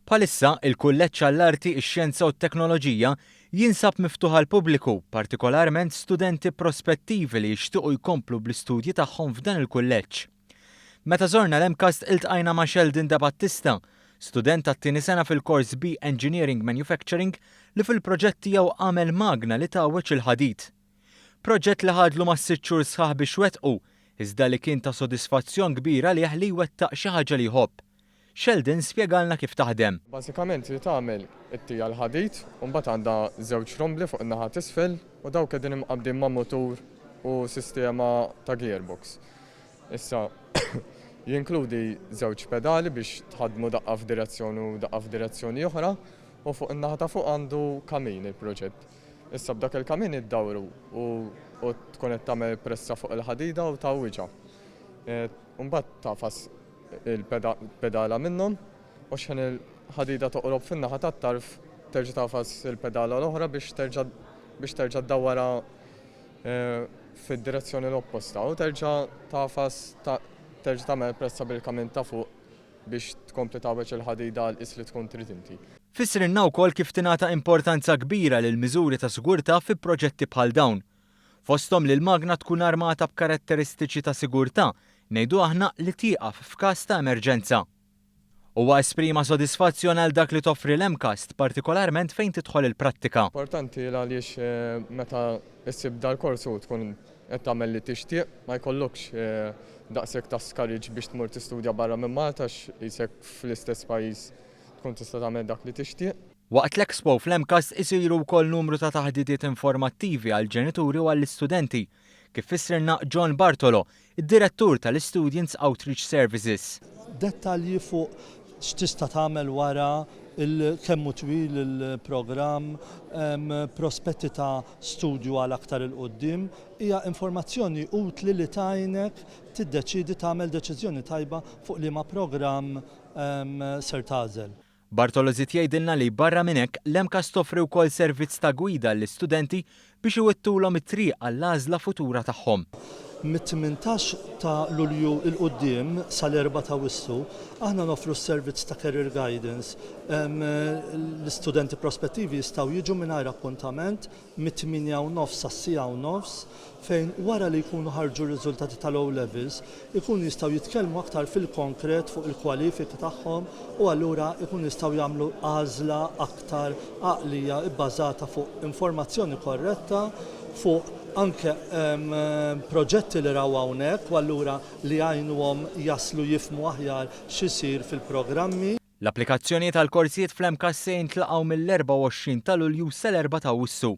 Bħalissa, il-Kulleġġ għall-Arti, ix-Xjenza u t-Teknoloġija jinsab miftuħ għall-pubbliku, partikolarment studenti prospettivi li jixtiequ jkomplu bl-istudji tagħhom f'dan il-kulleġġ. Meta żorna l-MCAST iltqajna ma' Sheldon De Battista, student tat-tieni sena fil-kors B Engineering Manufacturing li fil-proġett tiegħu għamel magna li tgħawweġ il-ħadid. Proġett li ħadlu mas-6 xhur sħaħ biex wettqu, iżda li kien ta' sodisfazzjon kbir għalih li jwettaq xi ħaġa li jħobb. Sheldon spjegalna kif taħdem. Bażikament li tagħmel ittija l-ħadid u mbagħad għandha żewġ rombli fuq in-naħa t'isfel u dawk qegħdin imqabbdin ma' mutur u sistema ta' gearbox. Issa jinkludi żewġ pedali biex tħaddmu daqqa f'direzzjoni u daqqa f'direzzjoni oħra u fuq in-naħa ta' fuq għandu kamin il-proġett. Issa b'dak il-kamin iddawru u tkun qed tagħmel pressa fuq il-ħadida u tgħawwiġha. U mbagħad tagħfas il-pedala minnhom u x'ħin il-ħadida toqrob fin-naħa tat-tarf terġa' tagħfas il-pedala l-oħra biex terġa' biex terġa' ddawwarha fid-direzzjoni l-opposta u terġa' tagħfas terġa' tagħmel pressa bil-kamin ta' fuq biex tkompli tgħawweġ il-ħadida għall-qies li tkun trid inti. Fissrilna wkoll kif tingħata importanza kbira lill-miżuri ta' sigurtà fi proġetti bħal dawn. Fosthom li l-magna tkun armata b'karatteristiċi ta' sigurtà, ngħidu aħna li tieqaf f'każ ta' emerġenza. Huwa esprima sodisfazzjon għal dak li toffri l-MCAST, partikolarment fejn tidħol il-prattika. Importanti l-għaliex meta issib dal-kors u tkun qed tagħmel li tixtieq, ma jkollokx daqshekk ta' skariġġ biex tmur tistudja barra minn Malta għax qisek fl-istess pajjiż tkun tista' tagħmel dak li tixtieq. Waqt l-Expo fl-MCAST isiru wkoll numru ta' taħdidiet informattivi għall-ġenituri u għall-istudenti, kif fissrilna John Bartolo, id-Direttur tal-Istudents Outreach Services. Dettalji fuq x'tista' tagħmel wara, kemm hu twil il-programm, prospetti ta' studju għal aktar 'il quddiem, hija informazzjoni utli li tgħinek tiddeċiedi tagħmel deċiżjoni tajba fuq liema programm ser tagħżel. Bartolo żied jgħidilna li barra minn hekk, l-MCAST toffri wkoll servizz ta' gwida għall-istudenti biex iwittulhom it-triq għall-għażla futura tagħhom. Mit-18 ta' Lulju 'l quddiem sal-erbgħa t'Awwissu, aħna noffru s-servizz ta' Career Guidance. L-istudenti prospettivi jistgħu jiġu mingħajr appuntament mit-tmienja u nofs sas-siegħa u nofs, fejn wara li jkunu ħarġu r-riżultati tal-O Levels, ikunu jistgħu jitkellmu aktar fil-konkret fuq il-kwalifiki tagħhom u allura jkunu jistgħu jagħmlu għażla aktar għaqlija bbażata fuq informazzjoni korretta, fuq anke proġetti li raw hawnhekk u allura li jgħinuhom jaslu jifhmu aħjar x'isir fil-programmi. L-applikazzjonijiet għall-korsijiet fl-MCAS se jintlaqgħu mill-24 ta' Lulju sal-erbgħa ta' Awwissu.